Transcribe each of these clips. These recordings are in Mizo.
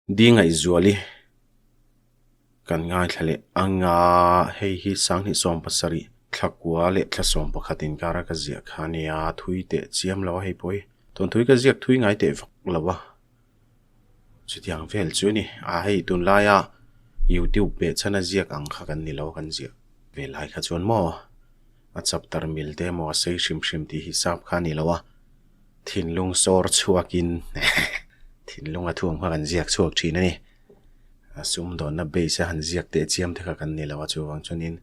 Dingaihzuali kan ngaithla leh anga hei hi sanghnih 70 thlakua leh thla 11 inkara ka ziah kha nia thui teh chiam lo a hei pawh hi tun thui ka ziak thui ngai teh vak lo a chutiang vel chu a ni a hei tunlaia youtube behchhan a ziak ang kha kan ni lo a kan ziah ve lai kha chuan maw a chapter mil te emaw a sei hrim hrim tih hisap kha a ni lo a. Thinlung sawr chhuakin thinlung a thuam kha kan ziak chhuak thin a ni. A sumdawnna base a han ziak teh chiam te kha kan ni lo a, chuvang chuanin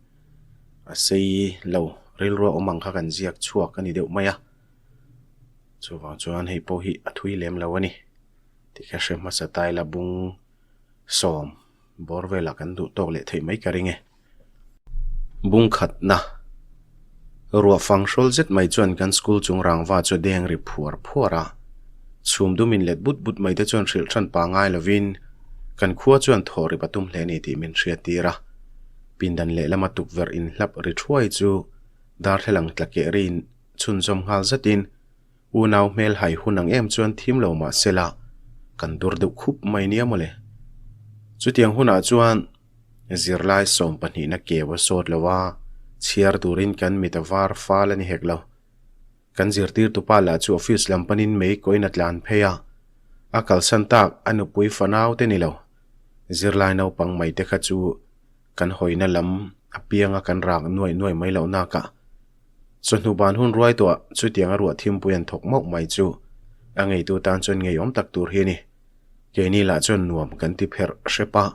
a sei lo rilru a awm ang kha kan ziak chhuak a ni deuh mai a. Chuvang chuan hei pawh hi a thui lem lo a ni. Tikha hre hmasa taila bung sawm. Bawr velah kan duh tawk leh theih mai ka ring e. Bung khatna ruah fang hrawl zet mai chuan kan school chung rangva chu deng ri phuar phuar a. Chhum dum in let but but mai te chuan hrilh hran pa ngai lovin kan khua chuan thaw ri patum hle a ni tih min hriat tir a. Pindan lehlama tukverh inhlap ri thuai chu darthlalang tla keh riin chhunzawm nghal zatin Unau hmel hai hun ang em chuan thim lo mah sela, kan dur deuh khup mai nia mawle. Chutiang hunah chuan zirlai sawm pahnihna keu a sawt lo a, chhiar turin kan mit a var fal a ni hek lo. Kan zirtirtupa lah chu office lam panin mei kawiin a tlan phei a, a kalsan tak a nupui fanau te ni lo. Zirlai naupang mai te kha chu kan hawina lam apianga kan rak nuai nuai mai loh nakah Chawhnu ban hun ruai tawh chutiang a ruah thimpui an thawk mauh mai chu a ngeitu tan chuan ngeiawm tak tur hi a ni. Keini lah chuan nuam kan ti pherh hrep a,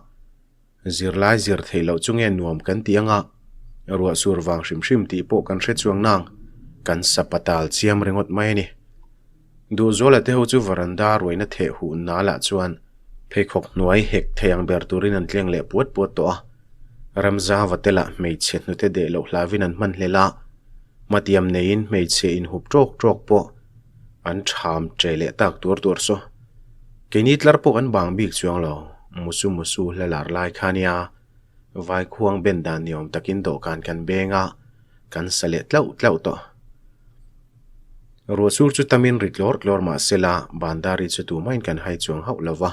zirlai zir theih loh chu nge nuam kan ti anga ruah sur vang hrim hrim tih pawh kan hre chuang nang kan sapatal chiam ringawt mai a ni. Duhzuala te ho chu varanda ruaina theh huh nalah chuan pheikhawk hnuai hek thei ang ber turin an tleng leh puat puat tawh a. Ramzava te lah hmeichhe hnute deh loh hlauvin an hman hlel a, hmatiam neiin hmeichhe inhup tawk tawk pawh an tham che leh tak tuar tuar saw. Keini tlar pawh kan bang bik chuang lo, musu musu hla lar lai kha nia Vaikhuang ben dan ni awm takin dawhkan kan beng a, kan sa leh tlauh tlauh tawh. Ruahsur chu tamin ri tlawr tlawr mah sela bandari chu tumahin kan hai chuang hauh lo va.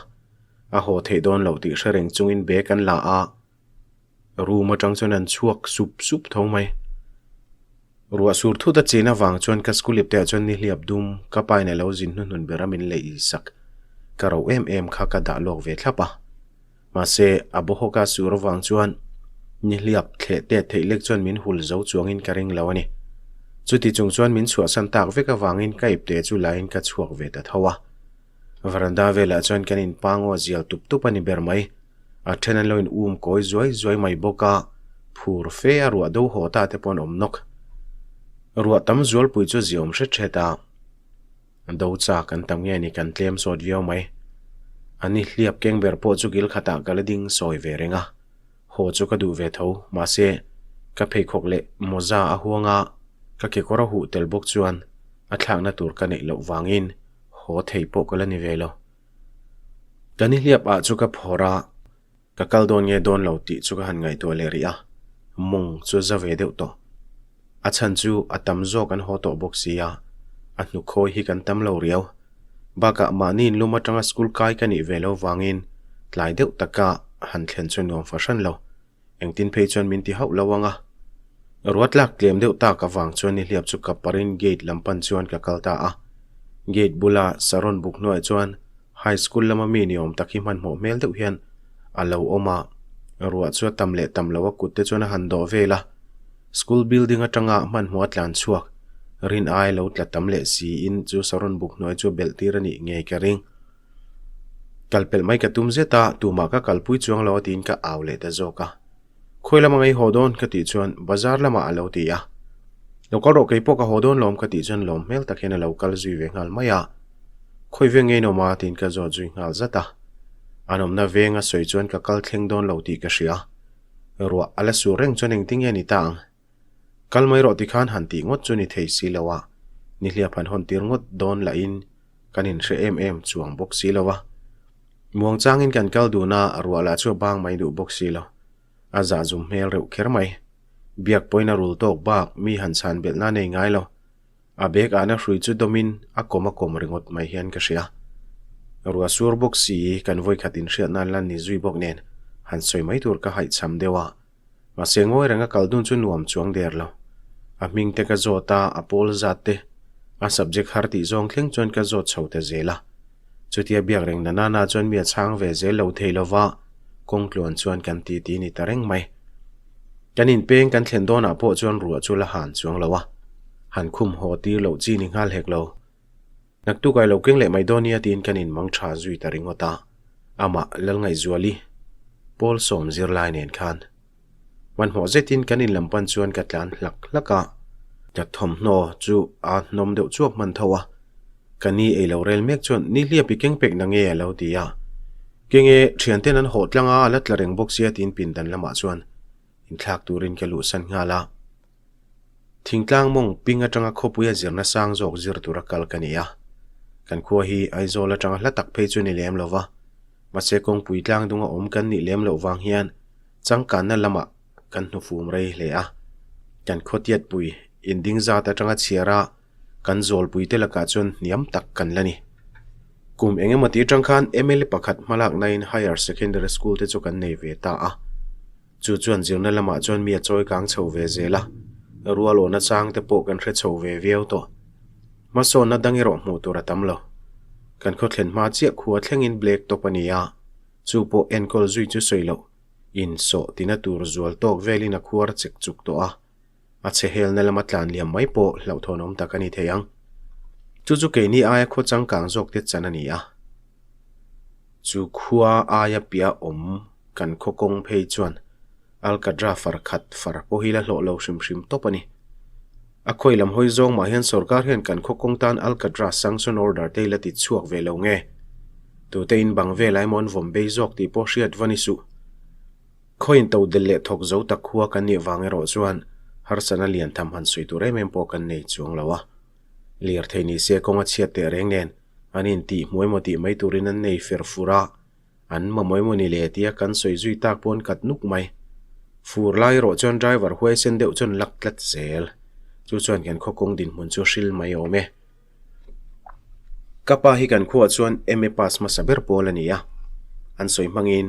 A haw theih dawn loh tih hre reng chungin bag an la a, room atang chuan an chhuak sup sup tho mai. Ruah sur thut a chin avang chuan ka school ipte ah chuan nihliap dum ka pa in a lo zin hnuhnun ber a min leih sak ka ro em em kha ka dah lawk ve thlap a. Mahse, a bawhawka sur avang chuan nihliap thleh tet theih lek chuan min hul zo chuangin ka ring lo a ni. Chuti chung chuan min chhuahsan tak vek avangin ka ipte chu lain ka chhuak ve ta tho a. Varanda velah chuan kan in pangaw zial tup tup a ni ber mai. A then an lo in um kawi zuai zuai mai bawk a, phur fe a ruah do haw ta te pawh an awm nawk. Ruah tam zualpui chu ziawm hret hret a, do chak an tam nge ni kan tlem sawt viau mai. A ni hliap keng ber pawh chu kil khatah ka la ding sawi ve reng a, haw chu ka duh ve tho, mahse ka pheikhawk leh mawza a huang a, ka kekawr a huh tel bawk chuan a thlakna tur ka neih loh vangin Haw thei pawh ka la ni ve lo. Ka nihliap ah chu ka phawrh a, ka kal dawn nge dawn lo tih chu ka han ngaihtuah leh rih a, mawng chu a za ve deuh tawh. A chhan chu a tam zawk an haw tawh bawk si a, a hnukhawi hi kan tam lo riau. Bakah mahni inlum atanga school kai ka nih ve lo vangin tlai deuh taka han thlen chu nuam fahran lo. Engtin phei chuan min ti hauh lo ang a. Ruatlak tlem deuh tak avang chuan nihliap chu ka parin gate lam pan chuan ka kal ta a. Gate bula saron buk hnuaiah chuan high school lama mi ni awm tak hi hmanhmawh hmel deuh hian a lo awm a. Ruah chu a tam leh tam lo a kut te chuan a han dawh vel a. School building atanga hmanhmawh a tlan chhuak. Rin ai lo tla tam leh siin chu saron buk hnuai chu belh tir a nih ngei ka ring. Kal pelh mai ka tum zet a, tumah ka kalpui chuang lo a tiin ka au leh ta zawk a. Khawi lama ngei haw dawn ka tih chuan bazar lamah a lo ti a. Lo kal rawh keipawh ka haw dawn lawm ka tih chuan lawm hmel tak hian a lo kal zui ve nghal mai a. Khawi veng ngei nawm a tiin ka zawt zui nghal zat a. An awmna veng a sawi chuan ka kal thleng dawn lo tih ka hria. Ruah a la sur reng chuan engtin nge ni ta ang? Kal mai rawh tikhan han tih ngawt chu ni thei si lo a, nihliap han hawn tir ngawt dawn lahin kan inhre em em chuang bawk si lo a. Muang changin kan kal dun a, ruah lah chu a bang mai duh bawk si lo. A zah zum hmel reuh kher mai. Biak pawhin a rul tawk bak mi han chhan belhna a nei ngai lo. A bag ahna hrui chu dawmin a kawm a kawm ringawt mai hian ka hria. Ruah sur bawk si kan vawikhat inhriat nan lan ni zui bawk nen han sawi mai tur ka haihchham deuh a. Mahse ngawi renga kal dun chu nuam chuang der lo. A hming te ka zawt a, a pawl zat te, a subject har tih zawng thleng chuan ka zawt chho ta zel a. Chutia biak reng na nana chuan mi a chhang ve zel lo thei lova, kawng tluan chuan kan ti ti ni ta reng mai. Kan inpeng kan thlen dawnah pawh chuan ruah chu la han chuang lo a, han khum haw tir loh chi ni nghal hek lo. Naktuk ai lo keng leh mai dawn nia tiin kan inmang tha zui ta ringawt a, amah Lalngaihzuali Paul sawm zirlai nen khan hmanhmawh zetin kan inlam pan chuan ka tlan hlak hlak a, ka thawmhnaw chu a hnawm deuh chuap hman tho a, ka ni ei lo rel mek chuan ni hliap i keng pek na nge a lo ti a, kenge thianten an hawh tlang a, a la tla reng bawk sia tiin pindan lamah chuan inthlak turin ka luhsan nghal a. Thingtlang mawng ping atanga khawpuia zirna sang zawk zir tura kal ka ni a. Kan khua hi Aizawl atanga hla tak phei chu ni lem lova, mahse kawngpui tlang dunga awm kan nih lem loh vang hian changkanna lamah kan hnufum rei hle a. Kan khawtiatpui inding zat atanga chhiara kan zawlpuite lakah chuan hniam tak kan la ni. Kum eng emaw ti atang khan mla pakhat hmalaknain Higher Secondary School te chu kan nei ve ta a. Chu chuan zirna lamah chuan mi a chawi kang chho ve zel a, rual awhna chang te pawh kan hre chho ve viau tawh. Hmasawnna dang erawh hmuh tur a tam lo. Kan khaw thlen hma chiah khua thlengin black top a ni a, chu pawh enkawl zui chu sawi loh, insawh tina tur zual tawk velin a khuar chek chuk tawh a, a chhe helna lama tlan liam mai pawh hlauhthawnawm tak a ni thei ang. Chu chu keini aia khaw changkang zawk te chan a ni a. Chu khua aia piah awm kan khaw kawng phei chuan Alkadra far khat far pawh hi la hlawh lo hrim hrim tawp a ni. A khawi lam hawi zawng mah hian sorkar hian kan khaw kawng tan Alkadra sanction order te hi la ti chhuak ve lo nge? Tute in bang vel ai maw an vawm bei zawk tih pawh hriat va ni suh. Khawiin to del leh thawk zo tak khua kan nih vang erawh chuan harsatna lian tham han sawi tur em em pawh kan nei chuang lo a. Lirthei ni se kawng a chhiat teh reng nen an intih hmu emaw tih mai turin an nei fer fur a, an mamawh emaw ni le tia kan sawi zui tak pawn kat nuk mai. Fur lai erawh chuan driver huaisen deuh chuan lak tlat zel. Chu chuan kan khaw kawng dinhmun chu hril mai awm e. Ka pa hi kan khuaah chuan MA pass hmasa ber pawl a ni a, an sawi hmangin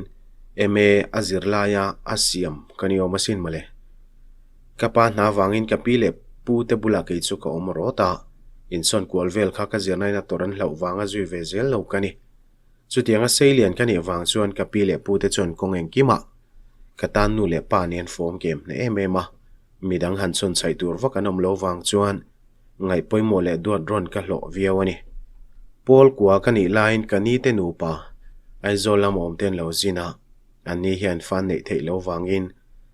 MA a zir laia a siam ka ni awm asin mawle. Ka pa hna vangin ka pi leh pu te bulah kei chu ka awm rawt a, insawn kual vel kha ka zirnain a tawrh an hlauh vanga zui ve zel lo ka ni. Chutianga seilian ka nih vang chuan ka pi leh pu te chuan kawng engkimah ka tan nu leh pa nen fawm kem hneh em em a, midang han chhawn chhaih tur vak an awm lo vang chuan ngaih pawimawh leh duat rawn ka hlawh viau a ni. Pawl kua ka nih laiin ka ni te nupa Aizawl lama awm te an lo zin a, an ni hian fan neih theih lo vangin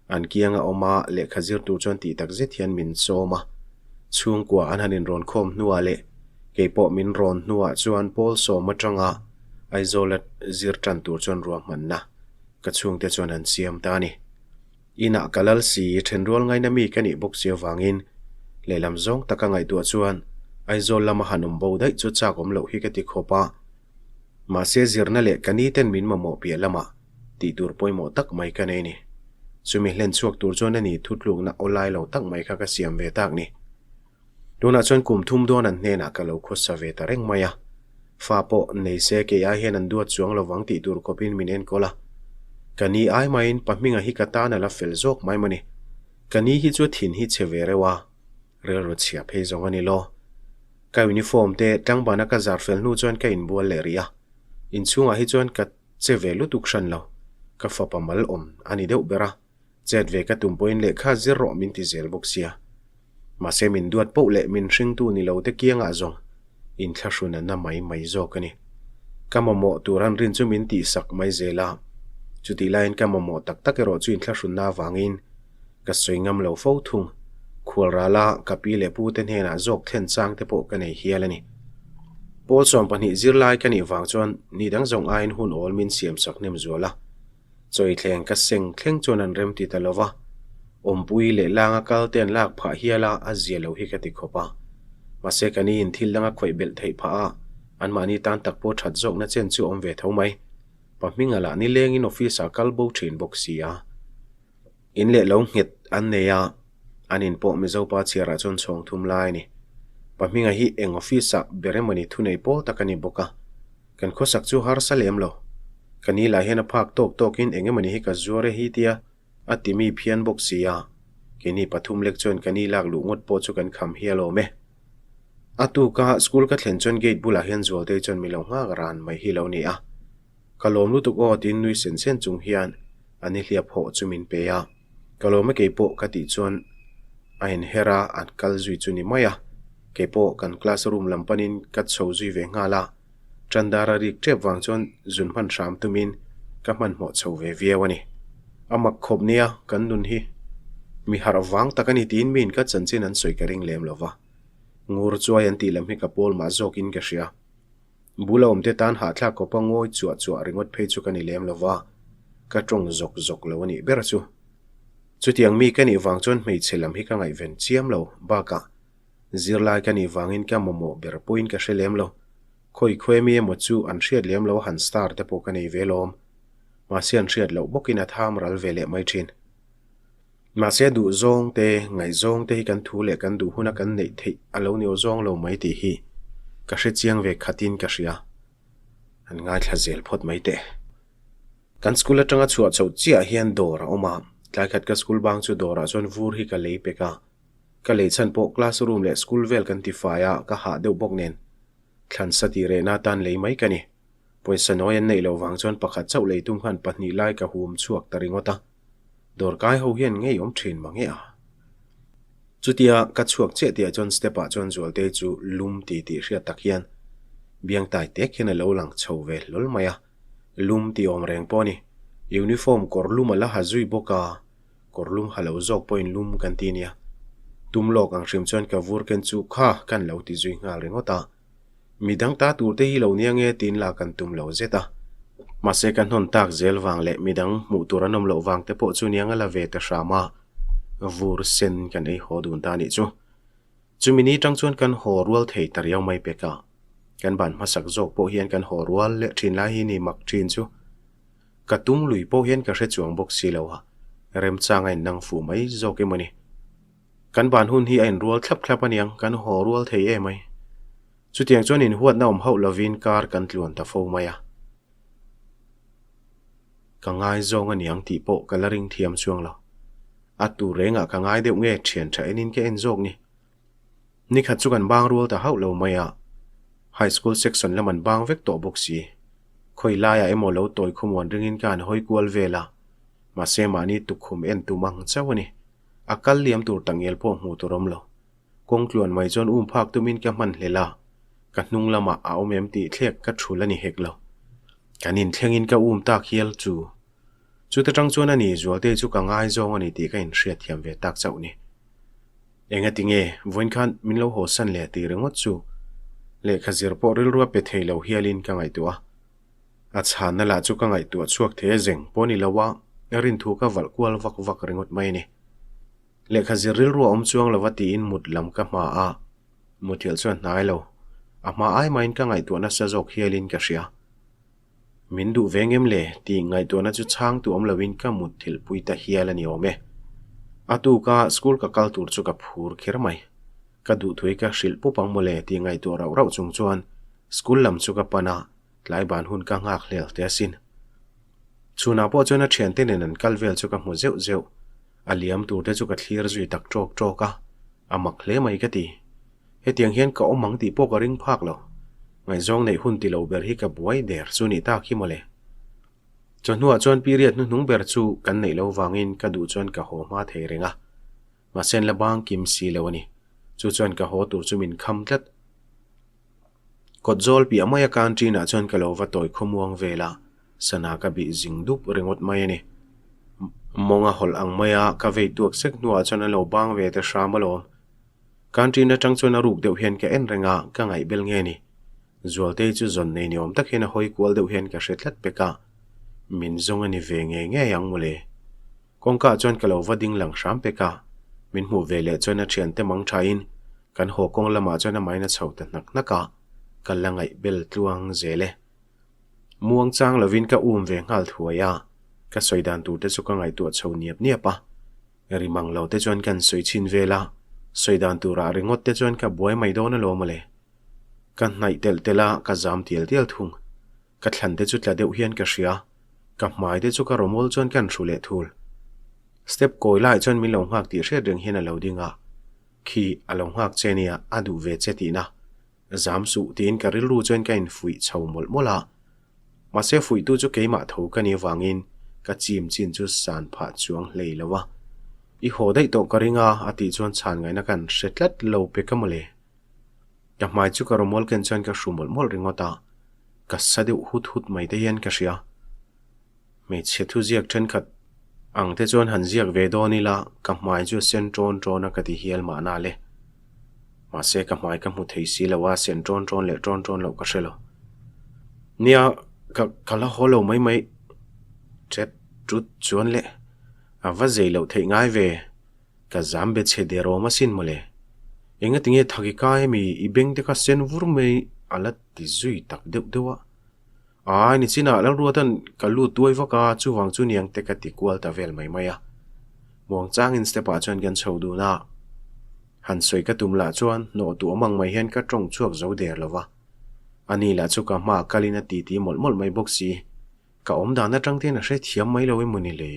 an kianga awm a, lehkha zir tur chuan tih tak zet hian min sawm a. Chhungkua an han inrawn khawm hnuah leh kei pawh min rawn hnuah chuan pawl sawm atanga Aizawla zir tan tur chuan ruahmanna ka chhungte chuan an siam ta a ni. Inah ka lal si, thenrual ngaina mi ka nih bawk si avangin lehlam zawng taka ngaihtuah chuan Aizawl lama han awm bo daih chu chak awm loh hi ka ti khawp a. Mahse zirna leh ka ni ten min mamawh piah lamah tih tur pawimawh tak mai ka nei ni. Chumi hlen chhuak tur chuan a ni thutlukna awlai lo tak mai kha ka siam ve tak ni. Tunah chuan kum thum dawn an hnenah ka lo khawsa ve ta reng mai a. Fa pawh nei se kei ai hian an duat chuang lovang tih tur khawpin min enkawl a. Ka ni ai maiin pa hminga hi ka tan a la fel zawk mai maw ni. Ka ni hi chu thin hi chhe ve reuh a, rilru chhia phei zawng a ni law. Ka uniform te tlangbana ka zar fel hnu chuan ka inbual leh rih a. Inchhungah hi chuan ka che ve lutuk hran lo. Ka fapa mal awm a ni deuh ber a. Chet ve ka tum pawhin lehkha zir rawh min ti zel bawk sia. Mahse min duat poh leh min hringtu ni lo te kiangah zawng inthlahrun a na mai mai zawk a ni. Ka mamawh tur an rin chu min tihsak mai zel a, chutih laiin ka mamawh tak tak erawh chu inthlahrunna avangin ka sawi ngam lo fo thung. Khual rala ka pi leh pu te hnenah zawk thlen chang te pawh ka nei hial a ni. Pawl 12 zirlai ka nih vang chuan ni dang zawng aiin hun awl min siamsak hnem zual a. Chawithleng ka seng thleng chuan an rem ti ta lo va, awmpui leh langa kal te an lak phah hial a, a zia lo hi ka ti khawp a. Mahse ka ni in thil danga khawih belh theih phah a, anmahni tan tak pawh that zawkna chen chu awm ve tho mai. Pa hminga lah nilengin office ah kal bo thin bawk si a. In leh lo nghet an nei a, an in pawh Mizopa chhiarah chuan chhawng thum lai a ni. Pa hminga hi eng office ah ber emawni thunei pawl tak a ni bawk a. Kan khawsak chu harsa lem lo. Ka ni lah hian a phak tawk tawkin eng emawni hi ka zuar e hi tia a ti mi phian bawk si a, keini pathum lek chuan ka ni lak luh ngawt pawh chu kan kham hial awm e. A tuka school ka thlen chuan gate bulah hian Zualtei chuan mi lo nghak ran mai hi lo ni a. Ka lawm lutuk aw tiin nui sen sen chung hian a ni hliap hawh chu min pe a. Ka lawm e keipawh ka tih chuan a inher a, an kal zui chu ni mai a. Keipawh kan class room lam panin ka chho zui ve nghal a. Chandar a rik tep vang chuan zun hman hram tumin ka hmanhmawh chho ve viau a ni. A mak khawp nia kan nun hi mi harh vang tak a ni tiin miin ka chanchin an sawi ka ring lem lo va. Ngur chuai an tih lam hi ka pawl mah zawkin ka hria. Bul a awmte tan hahthlak kawpa ngawi chuah chuah ringawt phei chu ka ni lem lo va, ka tawng zawk zawk lo a nih ber chu. Chutiang mi ka nih vang chuan hmeichhe lam hi ka ngaihven chiam lo bakah Zirlai ka nih vangin ka mamawh ber pawhin ka hre lem lo. Khawi khawi mi emaw chu an hriat lem lo han star te pawh ka nei ve lawm. Mahse an hriat loh bawkin a tham ral ve leh mai thin. Mahse duh zawng te, ngaihzawng te hi kan thu leh kan duh huna kan neih theih a lo ni aw zawng lo mai tih hi ka hre chiang ve khatin ka hria. An ngaithla zel phawt mai teh. Kan school atanga chhuah chhoh chiah hian dawr a awm a, tlai khat ka school bang chu dawrah chuan vur hi ka lei pek a. Ka lei chhan pawh class room leh school vel kan ti fai a, ka hah deuh bawk nen. Thlansa tih rehna atan lei mai ka ni. Pawisa nawi an neih loh vang chuan pakhat chauh lei tum khan pahnih lai ka hum chhuak ta ringawt a. Dawrkai ho hian ngei awm thin mang e a. Chutia ka chhuak chiah tihah chuan step ah chuan Zualtei chu lum ti tih hriat tak hian biangtai tek hian a lo lang chho ve hlawl mai a. Lum tih awm reng pawh a ni. Uniform kawr lum a la ha zui bawk a. Kawr lum ha lo zawk pawhin lum kan ti nia. Tum lawk ang hrim chuan ka vur ken chu kha kan lo ti zui nghal ringawt a. Midang ta tur te hi lo nia nge tiin lah kan tum lo zet a. Mahse ka hnawn tak zel vang leh midang hmuh tur an awm loh vang te pawh chu niang a la ve ta hram a, vur sen kan ei haw dun ta anih chu. Chumi ni tang chuan kan haw rual thei ta riau mai pek a. Kan ban hmasak zawk pawh hian kan haw rual leh thin lai hi ni mak thin chu. Ka tum lui pawh hian ka hre chuang bawk si lo a, remchang a innang fuh mai zawk emaw ni. Kan ban hun hi a inrual thlap thlap aniang, kan haw rual thei em ai. Chutiang chuan inhuatna awm hauh lovin kar kan tluan ta fo mai a. Ka ngai zawng aniang tih pawh ka la ring thiam chuang lo. A tur rengah ka ngai deuh nge thian tha enin ka en zawk ni. Nikhat chu kan bang rual ta hauh lo mai a, High School section lam an bang vek tawh bawk si. Khawi laiah emaw lo tawi khawmuan ringin ka han hawi kual vel a, mahse mahni tukkhum en tum ang chauh a ni. A kal liam tur takngial pawh hmuh tur awm lo. Kawng tluan mai chuan um phak tumin ka hman hlel a, ka hnung lamah a awm em tih thlek ka thul a ni hek lo. Kan inthlengin ka um tak hial chu. Chuta tang chuan a ni Zualtei chu ka ngaizawng a ni tih ka inhriatthiam ve tak chauh ni. Engati nge vawiin khan min lo haw san leh tih ringawt chu lehkha zir pawh rilru a pe thei lo hialin ka ngaihtuah a. A chhanna lah chu ka ngaihtuah chhuak thei a zeng pawh ni lo a, rinthu ka valh kual vak vak ringawt mai a ni. Lehkha zir rilru a awm chuang lo va tiin mut lam ka hma a, muthilh chuan hnai lo, a hma ai mahin ka ngaihtuah nasa zawk hialin ka hria. Min duh ve ngem le? tih ngaihtuahna chu chhang tu awm loin ka mut thilhpui ta hial a ni awm e. A tuka school ka kal tur chu ka phur kher mai. Ka duhthui ka hrilh pup ang mawle tih ngaihtuah rauh rauh chung chuan school lam chu ka pan a, tlai ban hun ka nghak hlel teh asin. Chhunah pawh chuan a thiante nen an kal vel chu ka hmu zeuh zeuh. A liam tur te chu ka thlir zui tak tawk tawk a, a mak hle mai ka ti. Hetiang hian ka awm ang tih pawh ka ring phak lo. Ngaihzawng neih hun ti lo ber hi ka buai der chu nih tak hi mawle. Chawhnuah chuan period hnuhnung ber chu kan neih lo vangin ka duh chuan ka haw hma thei reng a. Mahse an la bang kim si lo a ni. Chu chuan ka haw tur chu min kham tlat. Kawt zawl piah mai a canteen ah chuan ka lo va tawi khawmuang vel a, sana ka bih zing dup ringawt mai a ni. Mawng a hawlh ang mai a, ka vei tuak sek hnuah chuan an lo bang ve ta hram alawm. Canteen atang chuan a ruk deuh hian ka en reng a, ka ngaihbel nge ni. Zualtei chu zawn nei ni awm tak hian a hawi kual deuh hian ka hre tlat pek a, min zawng a ni ve ngei ngei ang mawle. Kawngka chuan ka lo va ding lang hram pek a, min hmuh ve leh chuan a thiante mang thain kan haw kawng lamah chuan amahin a chho ta hnak hnak a, ka la ngaihbel tluang zel e. Muang chang lovin ka um ve nghal thuai a, ka sawi dan tur te chu ka ngaihtuah chho niap niap a. Ri mang lo te chuan kan sawi chhin vel a, sawi dan turah ringawt te chuan ka buai mai dawn alawm mawle. Ka hnaih telh telh a, ka zam tial tial thung. Ka thlan te chu tla deuh hian ka hria. Ka hmai te chu ka rawmawl chuan ka han hru leh thul. Step kawi laiah chuan min lo nghak tih hriat reng hian a lo ding a. Khi a lo nghak che nia, a duh ve che tihna. Zam suh tiin ka rilru chuan ka infuih chho mawlh mawlh a. Mahse fuihtu chu keimah tho ka nih avangin ka chim chin chu san phah chuang hlei lo a. I haw daih tawh ka ring a, a tih chuan chhan ngaihna kan hre tlat lo pe ka mawle. Ka hmai chu ka rawmawl ken chuan ka hru mawlh mawlh ringawt a, ka sa deuh hut hut mai te hian ka hria. Hmeichhe thuziak thenkhat ang te chuan han ziak ve dawn ila ka hmai chu a sen ṭawn ṭawn a ka ti hial mahna le. Mahse ka hmai ka hmu thei si lo a, sen ṭawn ṭawn leh ṭawn ṭawn loh ka hre lo. Nia, ka ka la haw lo mai mai. Ṭet ṭut chuan le, a va zei loh theih ngai ve. Ka zam be chhe der awm asin mawle. Engatinge thak i kai ami i beng te kha sen vur mai a la ti zui tak deuh deuh a. Ai ni chinah Lalruatan ka lut tuai vak a, chuvang chu niang te ka ti kual ta vel mai mai a. Muang changin step ah chuan kan chho dun a. Han sawi ka tum lah chuan hnawh duh awm ang mai hian ka tawng chhuak zo der lo va. Ani lah chu ka hmaah kalin a titi mawlh mawlh mai bawk si. Ka awm dan atang te hian a hre thiam mai lo emaw ni le?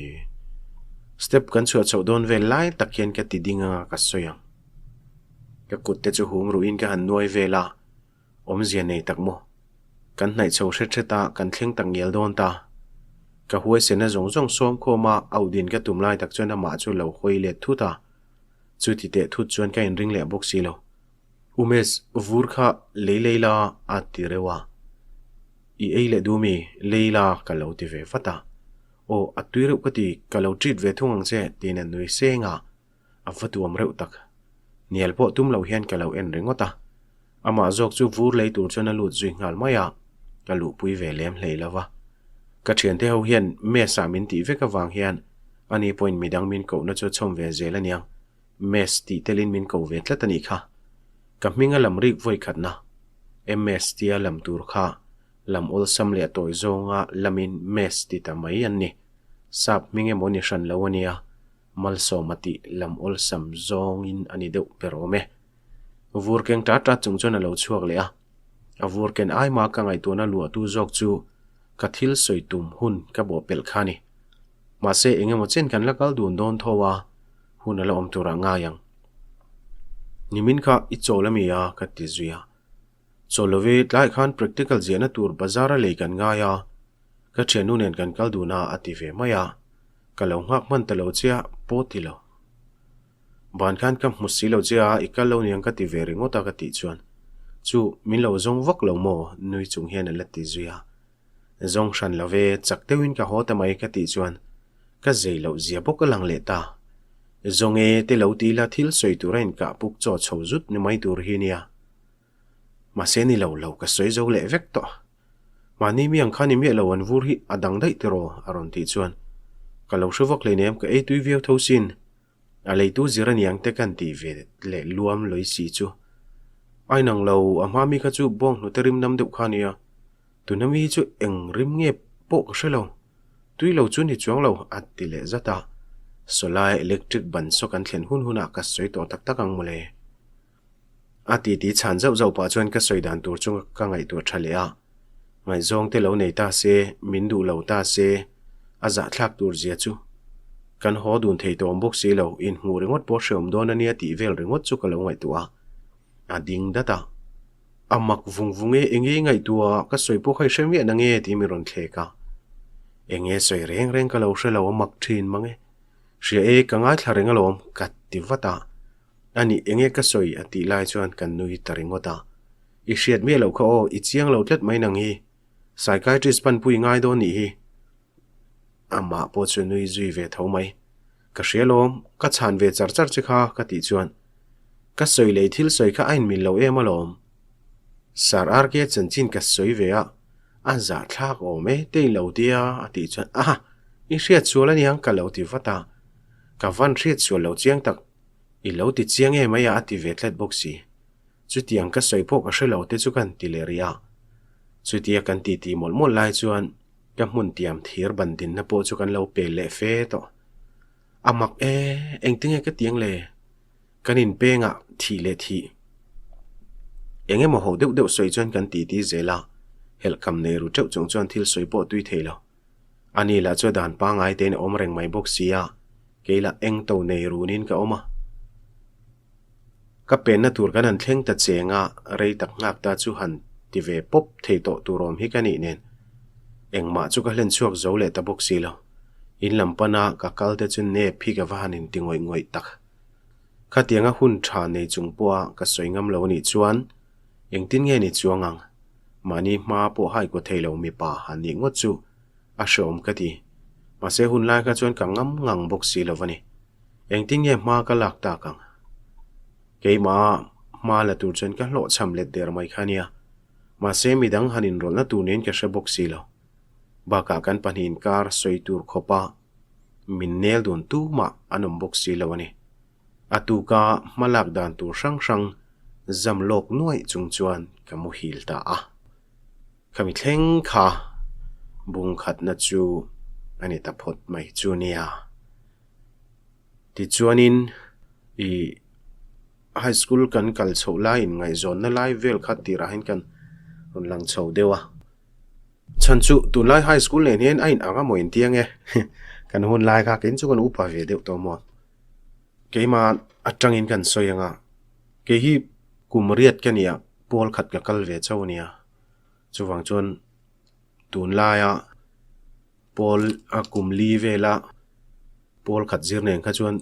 Step kan chhuah chhoh dawn vel lai tak hian ka ti ding anga ka sawi ang. Ka kut te chu hum ruhin ka han nuai vel a, awmzia nei tak maw? Kan hnaih chho hret hret a, kan thleng tak ngial dawn ta. Ka huaisena zawng zawng sawm khawm a, auh din ka tum lai tak chuan amah chu lo hawi let thut a, chuti teh thut chuan ka inring leh bawk si lo. Umesh, vur kha lei lei la a ti reuh a. I ei leh duh mi? Lei la ka lo ti ve vat a. Aw, a tui reuh ka ti, ka lo treat ve thung ang che, tiin a nui seng a. A va tuam reuh tak. Nial pawh tum lo hian ka lo en ringawt a. Amah zawk chu vur lei tur chuan a lut zui nghal mai a, ka luhpui ve lem hlei lo va. Ka thiante ho hian mess ah min tih vek avang hian ani pawhin midang min kohna chu a chhawm ve zel aniang. Mess tih telin min ko ve tlat a nih kha. Ka hming a lam rik vawi khatna. MS tia lam tur kha lam awlsam leh a tawi zawnga lamin Mess ti ta mai an ni. Sap hming emaw ni hran lo a nia, Malsawma tih lam awlsam zawngin a ni deuh ber awm e. Vur keng tat tat chung chuan a lo chhuak leh a. A vur ken aima ka ngaihtuahna luahtu zawk chu ka thil sawi tum hun ka bawhpelh kha a ni. Mahse engemaw chen kan la kal dun dawn tho a, hun a la awm turah ngai ang. Nimin kha i chawl a mi a? ka ti zui a. Chawl lo ve, tlaiah khan practical ziahna tur bazar a lei kan ngai a, ka thiannu nen kan kal dun a a ti ve mai a. Ka lo nghak hman ta lo che a, pawh ti lo. Ban khan ka hmu si lo che a, i kal lo niang ka ti ve ringawt a ka tih chuan, Chu, min lo zawng vak lo maw? nui chung hian a la ti zui a. Zawng hran lo ve, chak deuhin ka haw ta mai ka tih chuan ka zei loh zia bawk a lang leh ta. Zawng e te lo ti ila thil sawi tur a inkah puk chaw chho zut ni mai tur hi nia. Mahse ni lo lo ka sawi zo leh vek tawh. Mahni mi ang kha ni miah lo an vur hi a dang daih tiraw a rawn tih chuan ka lo hre vak hleinem ka ei tui viau tho sin. A leitu zir aniang te kan tih ve leh luam lawih si chu. A inang lo, a hma mi kha chu bawng hnute rim nam deuh kha nia. Tuna mi hi chu eng rim nge pawh ka hre lo. Tui lo chu ni chuang lo, a ti leh zat a. Sawlai electric ban saw kan thlen hun hunah ka sawi tawh tak tak ang mawle. A titi chhan zauh zauh pah chuan ka sawi dan tur chu ka ngaihtuah tha leh a. Ngaihzawng te lo nei ta se, min duh lo ta se, a zahthlak tur zia chu. Kan haw dun thei tawh awm bawk si lo, inhmuh ringawt pawh hreawm dawn a nia tih vel ringawt chu ka lo ngaihtuah a. A ding dat a. A mak vung vung e, enge i ngaihtuah, ka sawi pawh kha i hre miah na nge tih min rawn thlek a. Enge sawi reng reng ka lo hre lo, a mak thin mang e. Hria e, ka ngaithla reng alawm, ka ti vat a. Ani, enge ka sawi a tih lai chuan kan nui ta ringawt a. I hriat miah loh kha aw, i chiang lo tlat mai nang hi. Psychiatrist panpui ngai dawn nih hi. Amah pawh chu nui zui ve tho mai. Ka hria lawm, ka chhan ve char char che kha ka tih chuan ka sawi leh thil sawi kha a inmil lo em alawm. Sir RK chanchin ka sawi ve a, a zahthlak awm e te i lo tia a tih chuan aha, i hriat sual aniang ka lo ti vat a, ka van hriat sual lo chiang tak, i lo ti chiang em mai a a ti ve tlat bawk si. Chutiang ka sawi pawh ka hre lo te chu kan ti leh rih a. Chutia kan titi mawlh mawlh lai chuan ka hmun tiam thir ban dinna pawh chu kan lo pel leh fe tawh. A mak e, engtinge ka tiang le? Kan inpengah thih leh thih. Eng emaw ho deuh deuh sawi chuan kan titi zel a. Helhkam nei ru teuh chung chuan thil sawi pawh tui thei lo. Ani lah chu a dan pangngai tein a awm reng mai bawk si a, kei lah eng to nei runin ka awm a. Ka penna tur kan han thleng ta cheng a, rei tak nghak ta chu han ti ve pawp thei tawh tur awm hi ka nih nen. Engmah chu ka hlen chhuak zo leh ta bawk si lo. In lam pana ka kal te chu nep hi ka va han inti ngawih ngawih tak. Khatianga hun tha nei chung pawha ka sawi ngam lo nih chuan engtin nge ni chuang ang? Mahni hma pawh haikaw thei lo mipa han nih ngawt chu a hreawm ka ti. Mahse hun lai kha chuan ka ngam ngang bawk si lo a ni. Engtin nge hma ka lak tak ang? Keimah hma la tur chuan ka hlawhchham let der mai kha nia. Mahse midang han inrawlhna tur niin ka hre bawk si lo. Bakah kan pahnihin kar sawi tur khawpa min nel dun tumah an awm bawk si lo a ni. A tuka hma lak dan tur hrang hrang zam lawk nuaih chung chuan ka muhil ta a. Khami thleng kha bung khatna chu a ni ta phawt mai chu nia. Tichuanin ih high school kan kal chhoh laiin ngaihzawnna lai vel kha tirah hian kan rawn lang chho deuh a. Chhan chu tunlai high school nen hian a inang a maw intiang e. Kan hun lai kha kein chu kan upa ve deuh tawh maw. Keimah atangin kan sawi ang a, kei hi kum riat ka nia pawl khat ka kal ve chauh a nia. Chuvang chuan tunlaia pawl a kum li vela pawl khat zir nen kha chuan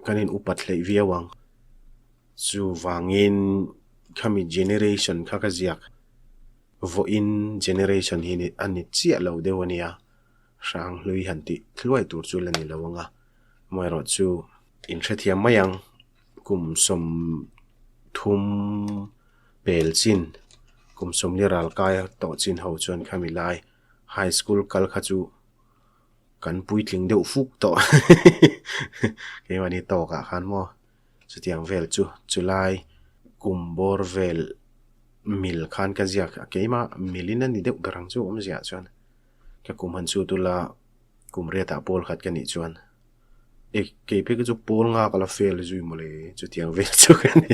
kan in upat hleih viau ang. Chuvangin khami generation kha ka ziak vawiin generation hi a ni chiah lo deuh a nia. Hrang hlui han tih thluai tur chu la ni lo ang a. Amaherawh chu in hrethiam mai ang kum 30 pel chin kum 40 ral kai tawh chin ho chuan khami lai high school kal kha chu kan puitling deuh fuk tawh keimahni tawkah khan maw chutiang vel chu chulai kum bawr vel mil khan ka ziak a keimah milin a ni deuh ber ang chu awmziah chuan ka kum han chhut ula kum riatah pawl khat ka nih chuan e kei phei chu pawl nga ka la fail zui mawle chutiang vel chu ka ni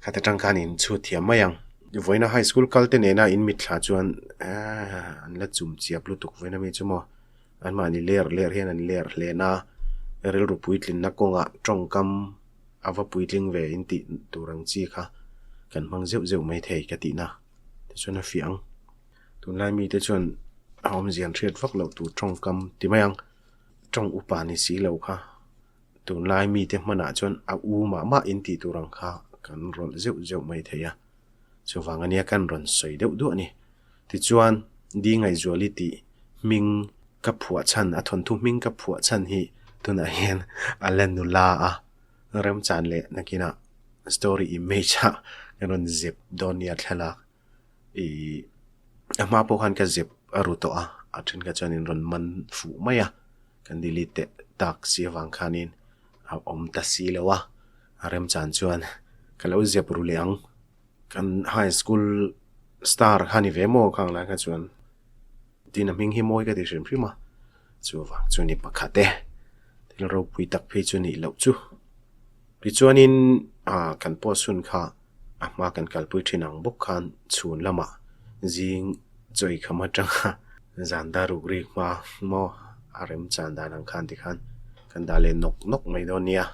khata tang khan in chhut thiam mai ang vawiina high school kal te nena in mitthla chuan ahh an la chum chiap lutuk vawiina mi chu maw an mahni ler ler hian an ler hlen a rilru puitlinna kawngah tawngkam a va puitling ve in tih tur ang chi kha kan hmang zeuh zeuh mai thei ka tihna tichuan a fiah ang. Tunlai mite chuan a awmzia an hriat vak loh tur tawngkam ti mai ang. Tawng upa ni si lo kha. Tunlai mite hmanah chuan a u mah mah in tih tur ang kha kan rawlh zeuh zeuh mai thei a. Chuvang ania kan rawn sawi deuh duah a ni. Tichuan, Di Ngaihzuali tih hming ka phuah chhan, a thawnthu hming ka phuah chhan hi tunah hian a la nula a. Remchan leh nakinah story image ah kan rawn zep dawn nia thlalak. Ih a hma pawh khan ka zep a ru tawh a, a then kha chuan in rawn man fuh mai a, kan delete teh tak si avang khanin a awm ta si lo a, a remchan chuan ka lo zep ru leh ang. Kan high school star kha ni ve maw khang lai kha chuan tin a hming hi mawi ka ti hrim hrim a, chuvang chu ni pakhat e, thil ropui tak phei chu nih loh chu. Tichuanin ah kan post hun kha a hma kan kalpui thin ang bawk khan chhun lamah zing chawi kham atanga zan dar ruk rik hma maw a remchan dan ang khan tikhan kan dah leh nawk nawk mai dawn nia.